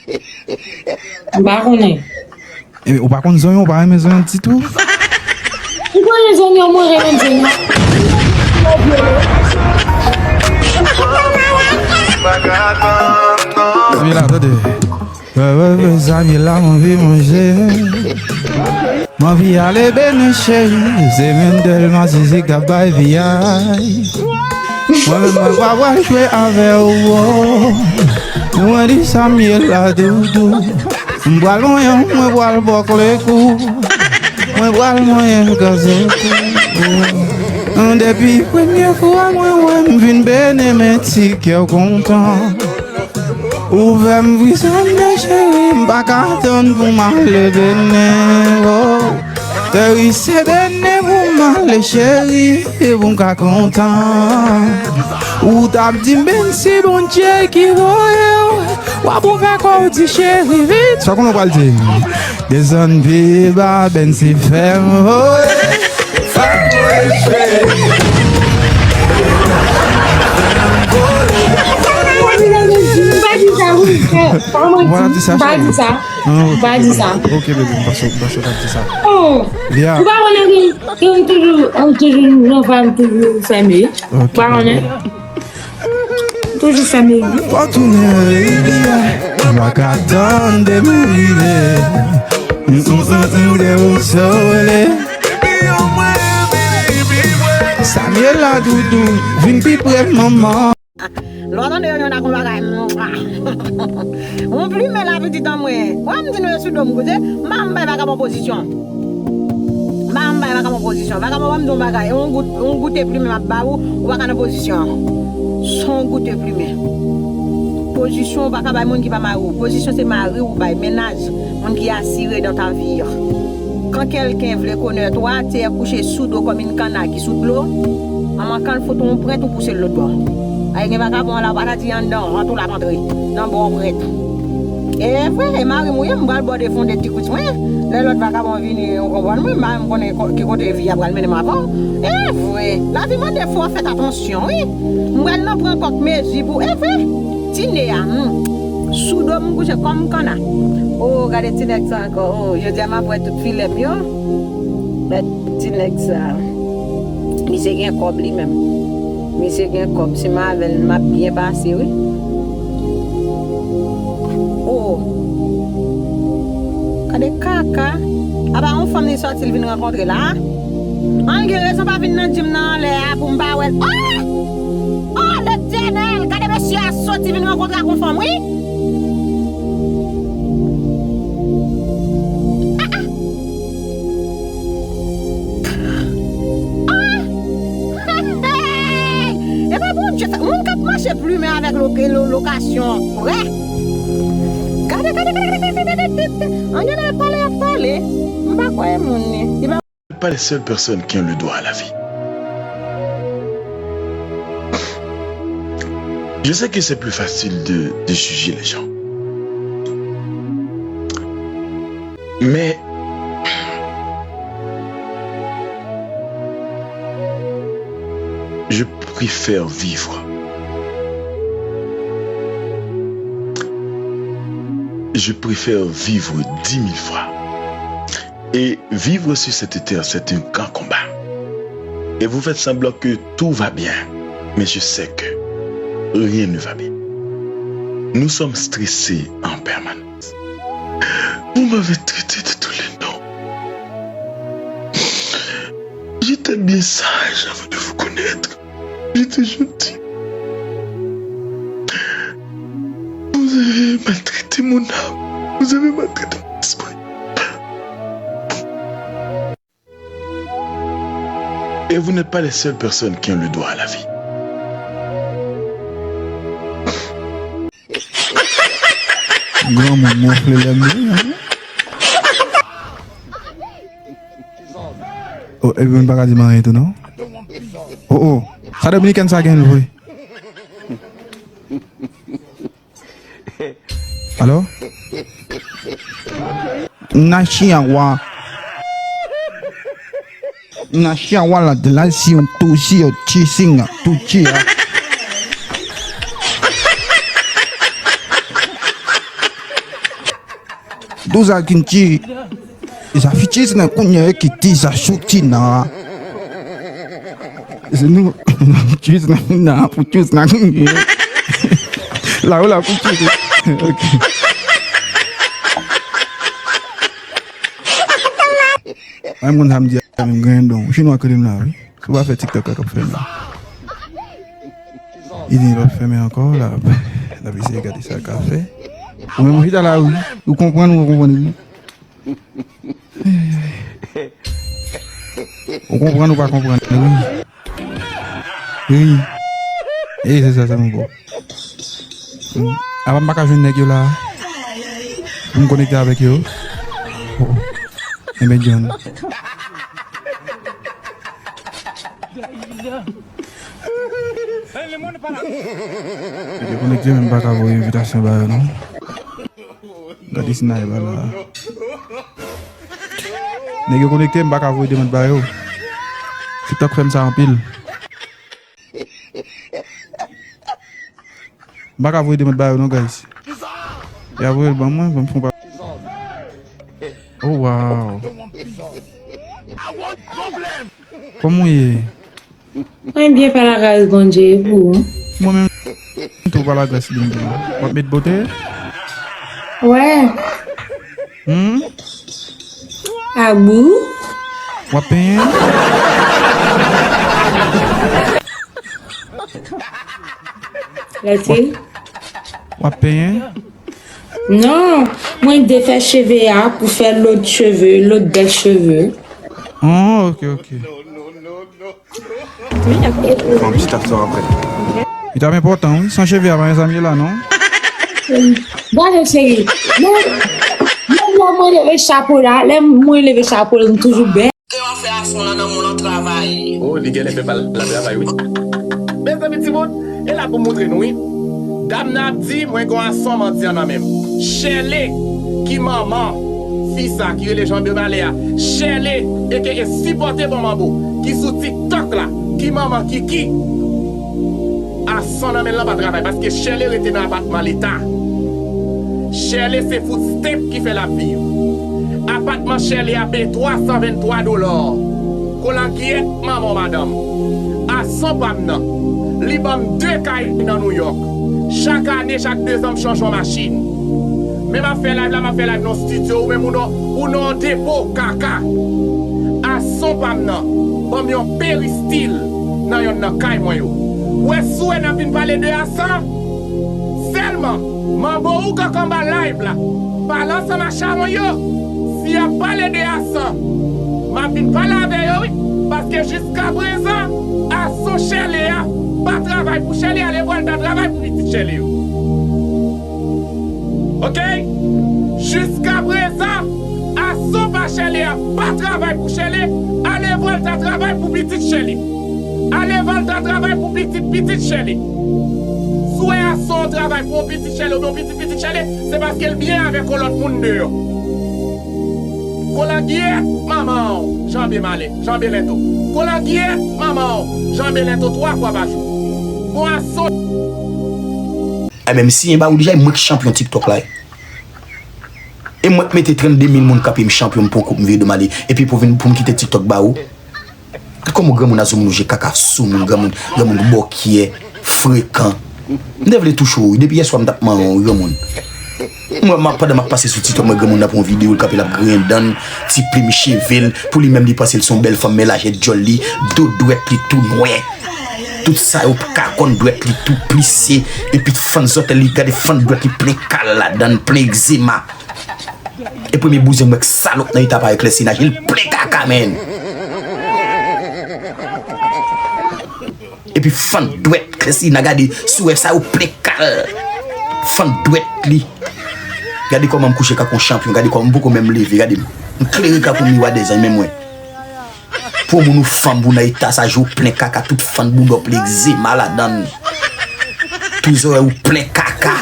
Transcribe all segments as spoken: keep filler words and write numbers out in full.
M pa konnen. E, ou pa konn zonyon, ou pa renmen zonyon ditou? M konnen zonyon, mwen renmen zonyon. Zanmi la, tande. Wè, wè, wè, zanmi la, m anvi manje. M anvi ale Benin, cheri. Se Mendel Masisi k ap bay piyay. Mwen menm, mwen pa pral jwe avè w, oh. Mwen di Samuel la doudou. M pral manyen, mwen pral bòk le kou. Mwen pral manyen kase kou. Depi premye fwa mwen wè m vin Benin, men ti kè w kontan. Ou fè m frisone, cheri, m pa ka tann pou m ale Benin, oh. Cheri, se Benin pou m ale, cheri, e pou m ka kontan. Ou t ap di m, Bensi, Bondye ki voye w, w ap ouvè kò w di cheri vit. Sa konnen w pral di? Desann pi ba, Bensi fè m voye. Fè m voye, cheri. M pa di sa, wi, frè. Ou pa di sa, cheri. M pa di sa. Ah, ok, ok, ok. Ok, bebe, m panse, m panse w t ap di sa. Oh, ou pa konnen ke, ke m toujou, m toujou nan fwa m toujou fèmen. Ok, bebe. Ou pa konnen? M toujou fèmen. Fò tounen rivyè. M pa ka tann de m rive. Mm, mm, mm, mm, de ou sole. Samuel la doudou, vin pi pre manman. Lè w tande yo, yo nan konn bagay. Yon plimen la pitit an mwen. Wè m di nou yo sou do m koute. M pa m bay vagabon pozisyon. M pa m bay vagabon pozisyon. Vagabon, ban m di yon bagay. Yon gout, yon goute plimen m ap ba ou, ou pa ka nan pozisyon. Se yon goute plimen. Pozisyon ou pa ka bay moun ki pa mari w. Pozisyon se mari ou bay, mennaj, moun ki asire dans ta vie. Quand quelqu'un vle connaître toi, tu es couché sous dos comme une canne qui sous de l'eau. Manman, kan l fout ou yon prent, ou pouse l lòt bò. Ay, gen vagabon la, ou pa ta di anndan, rant ou l ap antre nan bò prent. E vre, e mari m ou ye, m pral bò defonde ti kwis mwen. Lè lòt vagabon vini, ou konprann mwen, m pa menm konnen ko-, ki kote vi a pral mennen m avan. E vre, lavi mande fò w fèt atansyon, wi. M pral nan pran kòk mezi pou, e vre, ti ne a, hmm. Sou do m kouche kòm kanna. Oh, gade ti nèg sa ankò. Oh, jodi a m ap wè tout filè m yo. Men ti nèg sa. Misye gen kòb li menm. Misye gen kòb. Si m avè l, m ap byen pase, wi. Oh. Gade kaka. Apa yon fanm li sòti, l vin rankontre la? An l gen rezon pa vin nan gym nan anlè a pou m pa wè l. Oh! Oh, Letènèl! Gade mesye a soti vin rankontre ak yon fanm, wi! Ah, ah! Ah! Hey! Epa Bondye fè moun k ap mache plimen avèk lo-, lo-, lokasyon prè. Gade, gade, gade, gade, gade, gade, gade. An gen lè y ap pale, y ap pale. M pa kwè moun ni. Li pa Pas les seules personnes qui ont le droit à la vie. Je sais que c'est plus facile de, de juger les gens. Mais je préfère vivre. Je préfère vivre dix mille fois. Et vivre sur cette terre, c'est un grand combat. Et vous faites semblant que tout va bien, mais je sais que rien ne va bien. Nous sommes stressés en permanence. Vous m'avez traité de tous les noms. J'étais bien sage avant de vous connaître. J'étais gentil. Vous avez maltraité mon âme. Vous avez maltraité mon esprit. Et vous n'êtes pas les seules personnes qui ont le droit à la vie. Granmoun gonfle lè m vini, hein? Oh, epi m pa ka di m anyen tou, non? Oh, oh. Sa dominikèn sa gen l vre. Alo? Nachiawa. Nachiawa la de la si un tusi o chisinga tuchia. Douza Kinchi. Eza fichis na kunye kiti za shuti na. Ese nu fichis na na fichis na kunye. La ou la fichis. Ok. Mwen konn sa m di a menm grandon. Chinwa kreye m la wi. Ou pa fè TikTok la k ap fèmen. Li di li p ap fèmen ankò, l ap, l ap eseye gade sa l ka fè. Ou menm ou chita la wi. Ou konprann ou pa konprann wi. Ou konprann ou pa konprann wi. Wi. E se sa se m bon. Apa m pa ka jwenn nèg yo la pou m konekte avèk yo? Oh. Enben John. Nèg yo konekte men m pa ka voye envitasyon ba yo non. Gade sniper la. Nèg yo konekte m pa ka voye demann ba yo. TikTok fè m sa anpil. M pa ka voye demann ba yo non guys. Y a voye l ban mwen, ban m fon pa. Oh wow. Kòman w ye? Mwen byen pa lagras Bondye e pou ou? Mwen menm tou pa lagras Bondye. W ap met bote? Wè. Hmm? Abou? W ap penyen? Lètil? W ap penyen? Non, mwen defè cheve a pou fè lòt cheve, lòt bèl cheve. Oh, ok, ok. Fè yon ti afè apre. Li t ap enpòtan wi, san cheve a pa gen sa m ye la non. Gade cheri, lè, lè mwen leve chapo la, lè mwen leve chapo la, m toujou bèl. Ke w ap fè ason lan nan moun an travay. Oh, li genlè fè pal la travay wi. Mezanmi timoun, e la pou m moutre nou wi. Dam nan ap di mwen gon ason mandyan nan men m. Chèle ki manman fi sa ki rele Janbe Malè a. Chèle e ke e sipòte bon manbo ki sou TikTok la ki manman Kiki. Ason nan men l lan pa travay paske Chèle rete nan apatman leta. Chèle se food stamp ki fè l ap viv. Apatman Chèle a peye twa san venntwa dola. Kolangyèt manman w madanm. Ason pa m nan. Li ban m de kay nan Nouyòk. Chak ane, chak dezan m chanje yon machin. Men m ap fè live la, m ap fè live nan yon studio, ou menm ou nan, ou nan yon depo kaka. Ason pa m nan. Ban m yon peristil nan yonn nan kay mwen yo. Ou wè si w wè n ap vin pale de asan? Sèlman, manbo ou k anba live la, pale ansanm a chawony yo. Si y ap pale de asan, m ap vin pale avè yo wi. Paske jiskaprezan, ason Chèle a pa travay pou Chèle, ale vwa l ta travay pou pitit Chèle yo. Ok? Jiskaprezan, ason pa Chèle a pa travay pou Chèle, ale vwa l ta travay pou pitit Chèle. Ale vwa l ta travay pou pitit pitit Chèle. Si w wè ason an travay pou yon pitit Chèle oubyen yon pitit pitit Chèle, se paske l byen avèk yon lòt moun deyò. Kolangyèt manman w, Janbe Malè, Janbe Lento. Kolangyèt manman w, Janbe Lento, twa fwa pa jou. Bon ason. Ay, menm si en ba ou deja, e mwen k chanpyon TikTok la. E mwen k mete trannde mil moun kanpe m chanpyon, m pran koup, m vire do m ale. Epi pou vin, pou m kite TikTok ba ou. Gad kòman granmoun a zo moun je kaka soumoun, granmoun, granmoun bòkyè, frekan. M te vle touche w wi, depi yèswa m t ap manyen w wi granmoun. Mwen m ap, pandan m ap pase sou TikTok, mwen granmoun nan pran yon videyo, l kanpe l ap griyen dan l, ti plim cheve l, pou li menm li panse l se yon bèl fanm, men lajè djòl li, do dwèt li tou nwè. Tout sa yo ka konn dwèt li tou plise, epi fann zòtèl li, gade fann dwèt li plen kal ladan l, plen egzema. E premye bouzen mwen k salòp nan eta pa eklèsi nan je l plen kaka, menn. Epi fann dwèt eklèsi nan gade sou wè sa yo plen kal. Fann dwèt li. Gade kòman m kouche kaka yon chanpyon, gade kòman m poko menm leve, gade m. M klere kaka yon miwa dèzan, men mwen. Pou moun ou fanm pou nan eta sa, je w plen kaka, tout fann boudòp li, egzema ladan l. Tou zòrèy ou plen kaka.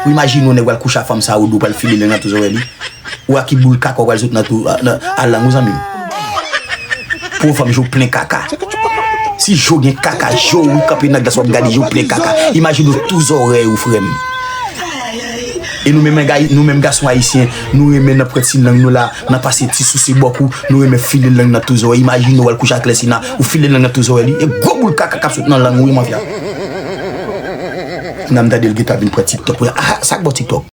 Ou imajine yon nèg pral kouche a fanm sa, ou dou pral file lang nan tou zòrèy li. Ou a ki boul kaka ou pral sot nan tou, a, nan, a lang ou zanmi m. Pou yon fanm je w plen kaka. Si je w gen kaka, je w kanpe nan glas w ap gade je w plen kaka. Imajine w tou zòrèy ou frè m. E nou menm, nou menm gason ayisyen, nou renmen nan pran ti lang nou la, nan pase ti souse bòk ou, nou renmen file lang nan tou zòrèy. Imajine w al kouche ak Lèsina, ou file lang nan tou zòrèy li, e gwo boul kaka k ap sot nan lang ou, wi, mafya. Nan m tande l gentan vin pran TikTok pou l, ah, sa k ba w TikTok?